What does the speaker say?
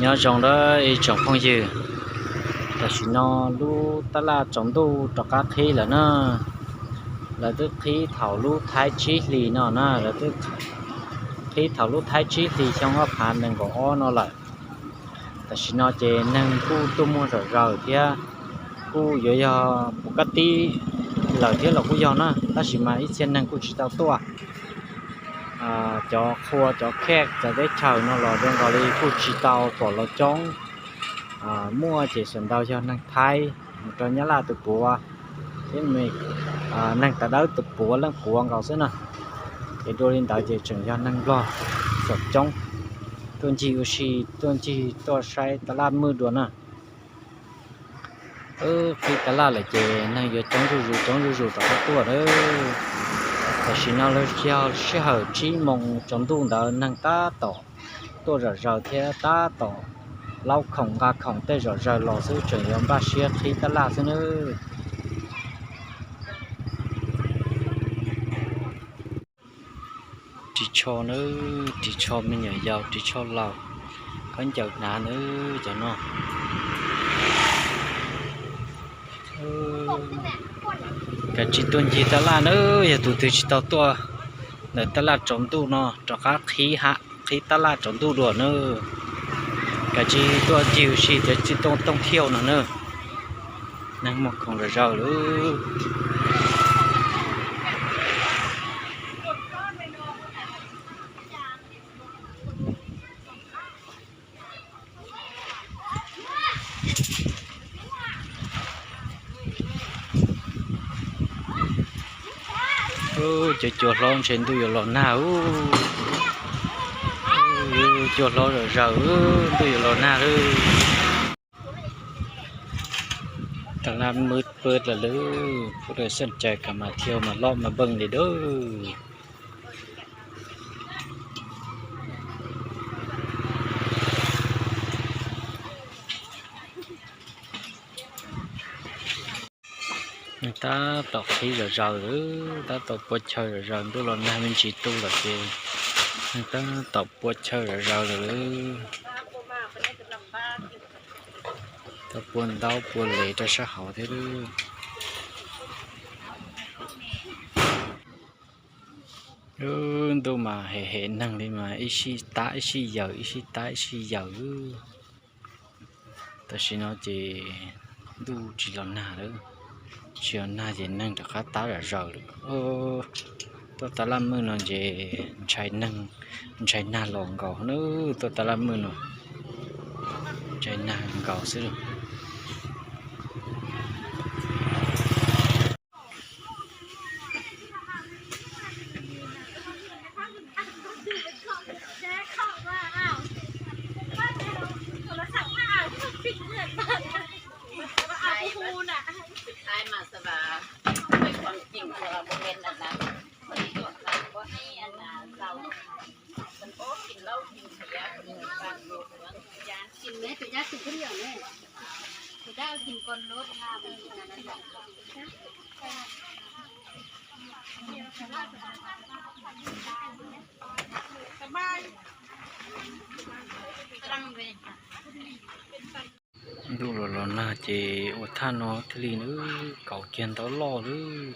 Nyob zoo ib tsoom phooj ywg, tam sim no lub tab laj tsaus ntuj rov qab qhib lawm na. Lawv twb qhib thaum lub thaib tsib hlis no na, lawv twb qhib thaum lub thaib tsib hlis xyoo ob phav nees nkaum ob no lawm. Tam sim no ces neeg kuj tuaj muaj zom zaws thiab, kuj yuav yog puv kab tib lawm thiab los kuj yog na, tab sis mas ib txhia neeg kuj tsis tau tuaj. Cov qhua cov khej cov teb chaws no los zoo nkaus li kuj tsis tau pom los coob. Muaj ces sawv ntau yog neeg Thaib mus rau Nyab Laj tus puav thiab neeg Thav Dawb tus puav leej puav nkaus xwb na. Ces dua li ntawd ces tseem yog neeg Nplog txom coob tuaj ncig ua si, tuaj ncig tuaj saib tab laj Mwj dua na. Qhib tab laj lawm ces neeg yuav coob zuj zus coob zuj zus rov qab tuaj lawm. Tam sim no yog sij hawm tsib moos tsaus ntuj ntawd neeg tab tom tuaj zom zaws thiab tab tom laub khoom nqa khoom tej zom zaws los xwb, tseem yuav npaj siab qhib tab laj xwb nawb. Ris tsho nawb, ris tsho me nyuam yaus, ris tsho laus, khaub ncaws hnav nawb cov no. Kav tsij tuaj ncig tab laj nawb, yog tus twg tsis tau tuaj ntawm tab laj tsaus ntuj no rov qab qhib ha, qhib tab laj tsaus ntuj dua nawb. Kav tsij tuaj ncig ua si cov tsis tooj tooj thiauj no nawb. Neeg muag khoom zom zaws lawm. Cov cua hlob ntshe ntuj yuav los nag. Cua hlob zom zaws, ntuj yuav los nag lawm. Tab laj Mwj pw lawm lawm, pub rau xeej cais kam mas thiau mas loj mas beej li dawb. Neeg tab tom qhib zom zaws lawm, tab tom pua chaw zom zaws, ntuj los nag me ntsis tu lawm ces neeg tab tom pua chaw zom zaws lawm. Tau pua ntaub pua lev rau sab hauv thiab. Ntuj mas hem hem neeg li mas ib sij tab ib sij yawm, ib sij tab ib sij yawm. Tam sim no ces ntuj tsis los nag lawm, tsis los nag ces neeg rov qab tab zom zaws lawm. Tuaj tab laj Mwj no ces ntshai neeg, ntshai nag los nkaus na, tuaj tab laj Mwj no ntshai nag nkaus xwb. Ntuj los los nag ces ua thaj no thiaj li na, kaus kiag ntaub loj lawm.